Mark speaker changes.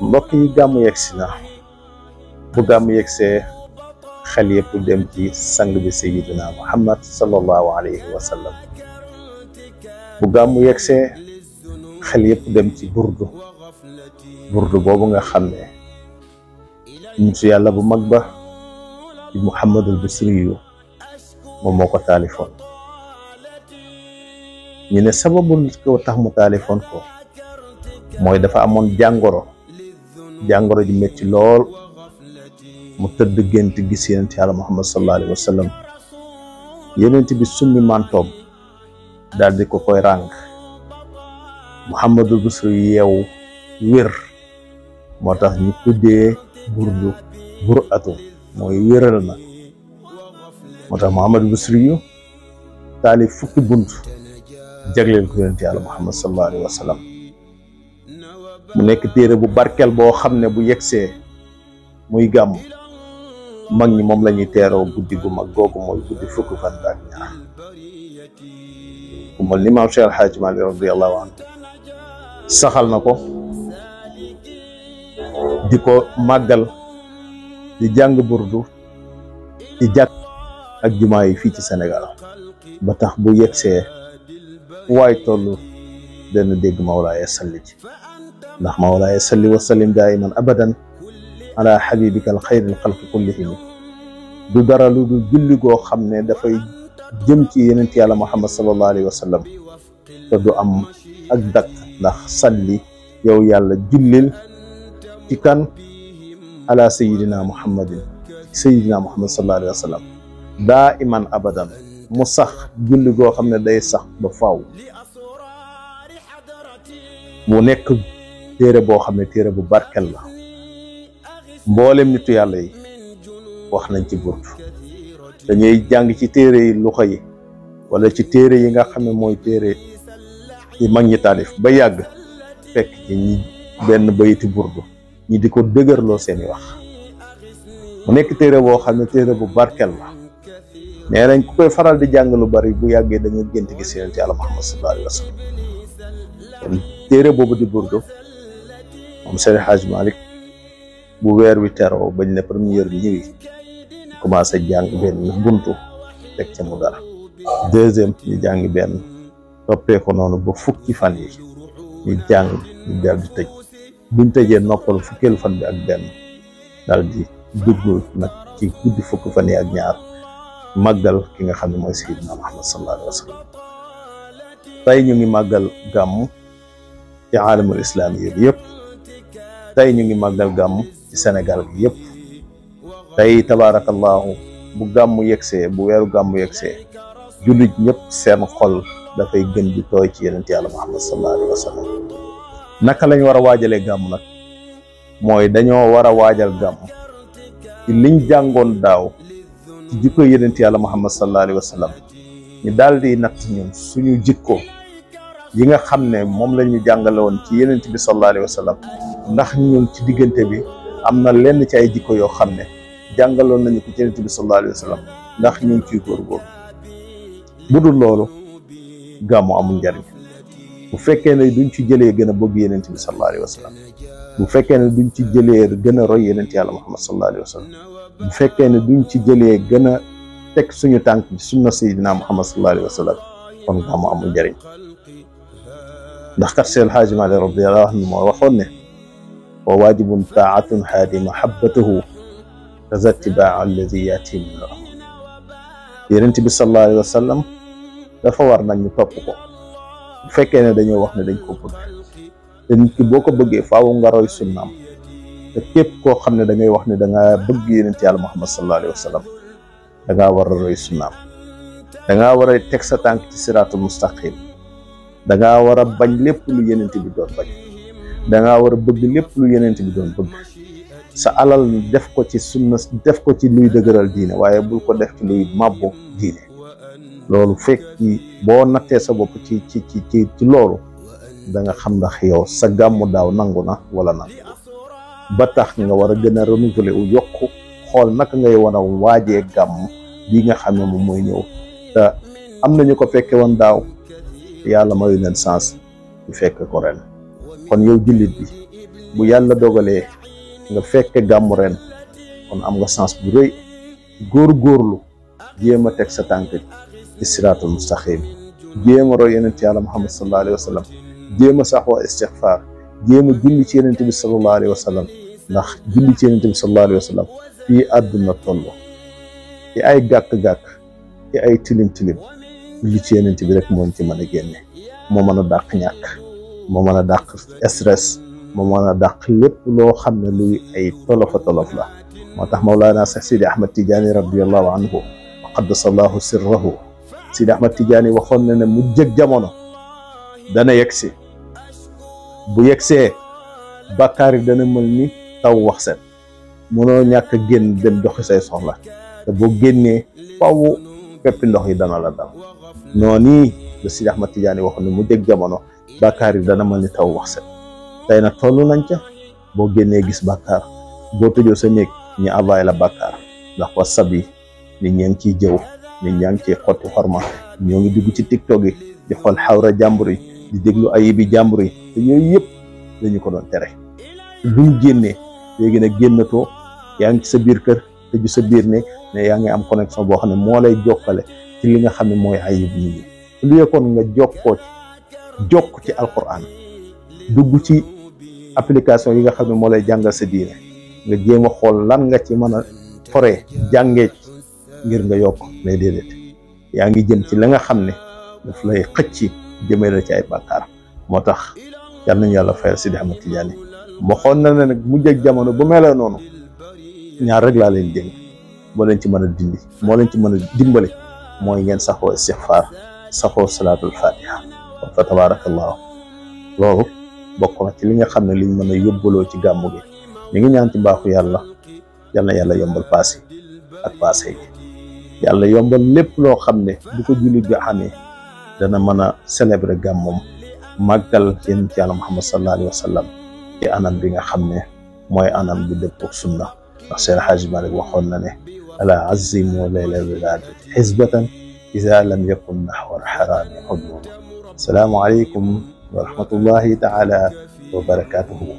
Speaker 1: mbokk yi gàmmu yegsi na bu gàmmu yegsee xel yëpp dem ci sang bi sayyidina Muhammad sallallahu alayhi wa sallam. bu gàmmu yegsee xel yëpp dem ci burdu boobu nga xam ne nitu yàlla bu mag ba di Muhammadul Busiri moom moo ko taalifoon. ñu ne sababul ko tax mu taalifoon ko mooy dafa amoon jàngoro ji metti lool mu tëdd gént gis yonent yàlla Muhammad sallallahu alayhi wa sallam. yonent bi summi mantoom daal di ko koy ràng. Muhammadul Busiri yeewu wér moo tax ñu tuddee burdu buratu mooy wéral na. moo tax Muhammadul Busiri taalif fukki bunt jagleel ko yonent yàlla Muhammad sallallahu alayhi wa sallam. mu nekk téere bu barkel boo xam ne bu yegsee muy gàmm mag ñi moom la ñuy teeroo guddi gu mag googu mooy guddi fukki fan ak ñaar. ku mel ni maam Cheikh El Hadj Malick radiyallahu anhu saxal na ko di ko màggal di jàng burdu di jàkk ak jumaa yi fii ci Sénégal ba tax bu yegsee waay tollu dana dégg mawlaaya salli ci ndax mawlaaya salli wa sallim daiman abadan ala xabibika al xayril xalqi kullihim du dara lu du julli goo xam ne dafay jëm ci yenent yàlla Muhammad sallallahu alayhi wa sallam te du am ak dakk ndax salli yow yàlla jullil ci kan ala sayidina muhammadin sallallahu alayhi wa sallam daa iman abadan mu sax julli goo xam ne day sax ba faaw. mu nekk téere boo xam ne téere bu barkel la mboolem nitu yàlla yi wax nañ ci burdu. dañuy jàng ci téere yi luxa yi wala ci téere yi nga xam ne mooy téere yi mag ñi taalif ba yàgg fekk ci ñi benn bayiti burdu ñi di ko dëgërloo seeni wax. mu nekk téere boo xam ne téere bu barkel la nee nañ ku koy faral di jàng lu bari bu yàggee da nga gént gis yonent yàlla Muhammad sallallahu alayhi wa sallam. téere boobu di burdu moom Seydi Hadj Malick bu weer wi teroo bañ ne première bi ñëwi commencé jàng benn buntu teg ca mu dara. deuxième ñu jàng benn toppee ko noonu ba fukki fan yi ñu jàng ñu dal di tëj. buñ tëjee noppal fukkeelu fan bi ak benn dal di dugg nag ci guddi fukki fan yi ak ñaar màggal ki nga xam ne mooy Sayyidina Muhammad sallallahu alayhi wa sallam. tey ñu ngi màggal gàmm ci aalamul islaami yi yëpp. tey ñu ngi màggal gàmm ci Sénégal gi yëpp. tey tabaarakallahu bu gàmm yegsee bu weeru gàmm yegsee jullit ñëpp seen xol dafay gën di tooy ci yonent yàlla Muhammad sallallahu alayhi wa sallam. naka lañ war a waajalee gàmm nag mooy dañoo war a waajal gàmm ci liñ jàngoon daaw ci jikko yonent yàlla Muhammad sallallahu alayhi wa sallam. ñu daal di natt ñun suñu jikko yi nga xam ne moom la ñu jàngale woon ci yonent bi sallallahu alayhi wa sallam ndax ñun ci diggante bi am na lenn ci ay jikko yoo xam ne jàngaloon nañu ko ci yonent bi sallallahu alayhi wa sallam ndax ñu ngi ciy góorgóorlu. bu dul loolu gàmmu amul njariñ. bu fekkee ne duñ ci jëlee gën a bëgg yonent bi sallallahu alayhi wa sallam bu fekkee ne duñ ci jëlee gën a roy yonent yàlla Muhammad sallallahu alayhi wa sallam bu fekkee ne duñ ci jëlee gën a teg suñu tànk ci sunna sayyidina Muhammad sallallahu alayhi wa sallam kon gàmmu amul njariñ. ndax kat Seydi El Hadji Malick radiyallahu anhu moo waxoon ne wa waajibun taatun haadi mahabbatuhu kaza ittibaa alladi yaati min yonent bi sallallahu alayhi wa sallam dafa war nag ñu topp ko bu fekkee ne dañoo wax ne dañ ko bëgg te nit ki boo ko bëggee faaw nga roy sunnaam te képp koo xam ne da ngay wax ne da ngaa bëgg yonent yàlla Muhammad sallallahu alayhi wa sallam da ngaa war a roy sunnaam da ngaa war a teg sa tànk ci siraatul mustaqim da ngaa war a bañ lépp lu yonent bi doon bañ da ngaa war a bëgg lépp lu yonent bi doon bëgg sa alal def ko ci sunna def ko ci luy dëgëral diine waaye bul ko def ci luy màbbu diine. loolu fekk boo nattee sa bopp ci loolu da nga xam ndax yow sa gàmmu daaw nangu na wala nangu ba tax nga war a gën a renouveler wu yokku xool naka ngay war a waajee gàmm bi nga xam ne moom mooy ñëw te am nañu ko fekke woon daaw yàlla mayu leen sens ñu fekk ko ren kon yow jullit bi bu yàlla dogalee nga fekke gàmmu ren kon am nga chance bu rëy góor-góorlu jéem a teg sa tànk ci siraatul mustaqim jéem a roy yonent yàlla Muhammad sallallahu alayhi wa sallam jéem a saxoo istixfaar jéem a julli ci yonent bi sallallahu alayhi wa sallam ndax julli ci yonent bi sallallahu alayhi wa sallam fii àdduna toll ci ay gàkk-gàkk ci ay tilim-tilim julli ci yonent bi rek mooñ ci mën a génne moo mën a dàq ñàkk moo mën a dàq stress moo mën a dàq lépp loo xam ne luy ay tolofa tolof la moo tax Mawlaana Seex Sidi Ahmad Tijaani radiyallahu anhu wa qaddasallahu sirrahu Sidi Ahmad Tijaani waxoon na ne mu jëg jamono dana yegsi bu yegsee bàkkaar yi dana mel ni taw wax set mënoo ñàkk a génn dem doxi say soxla te boo génnee faw peppi ndox yi dana la dal noonu la Sidi Ahmad Tijaani waxoon ne mu jëg jamono bàkkaar yi dana mel ni taw wax set tey nag toll nañ ca boo génnee gis bàkkaar boo tëjoo sa néeg ñu avaay la bàkkaar ndax WhatsApp yi nit ñaa ngi ciy jëw nit ñaa ngi ciy xotti xorma ñoo ngi dugg ci TikTok yi di xool xawra jàmbur yi di déglu ayibi jàmbur yi te yooyu yëpp dañu ko doon tere buñ génnee léegi nag génnatoo yaa ngi ci sa biir kër tëju sa biir néeg ne yaa ngi am connexion boo xam ne moo lay jokkale ci li nga xam ne mooy ayib nit ñi lu yekkoon nga jokk ci alquran dugg ci application yi nga xam ne moo lay jàngal sa diine nga jéem a xool lan nga ci mën a foree jàngee ngir nga yokk mais déedéet yaa ngi jëm ci la nga xam ne daf lay xëcc jëmee la ci ay bàkkaar moo tax yal nañu yàlla fayal Sidi Ahmad Tijaani waxoon na ne nag mu jëg jamono bu melee noonu ñaar rek laa leen dénk moo leen ci mën a dindi moo leen ci mën a dimbali mooy ngeen saxoo istixfaar saxoo salaatul fatiha kon fa tabarakallahu loolu bokk na ci li nga xam ne liñ mën a yóbbaloo ci gàmmu gi ñu ngi ñaan ci mbaaxu yàlla yal na yàlla yombal paas yi ak paase yi yàlla yombal lépp loo xam ne bu ko jullit bi xamee dana mën a célébrer gàmmam màggal yonent yàlla Muhammad sallallahu alayhi wa sallam ci anam bi nga xam ne mooy anam bi dëppoo sunna ndax Seydi Hajji Maalik waxoon na ne ala azimu layla wilaadati xisbatan iza lam yakun naxwa alxaraami xudud. Assalaamu aleykum wa rahmatullahi taala wa barakatuhu.